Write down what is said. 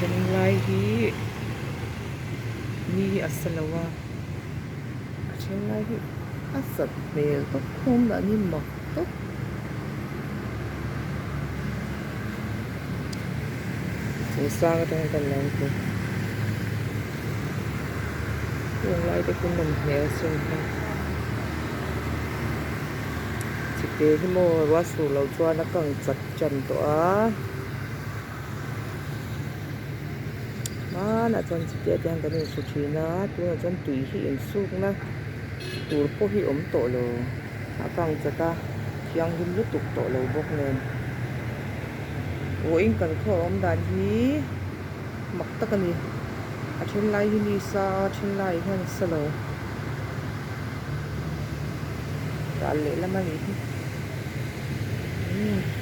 Then lai hi ni hi a sa lo a a then lai hi a sat hmel tawp khawm dan hi mak tawp. Chung sang atang hian kan lo hmu heng lai te khi nawm hmel sin hei chite hi maw ruah sur loh chuan a kang chat tan tawh a hmanah chuan chite te hian kan insu thin a tunah chuan tui hi insukna tur pawh hi awm tawh lo a kang chat a thianghlim lutuk tawh lo bawk nen vawiin kan khaw awm dan hi mak tak a ni a then lai hi ni sa a then lai hian a sa lo ral lehlam a nih hi umm.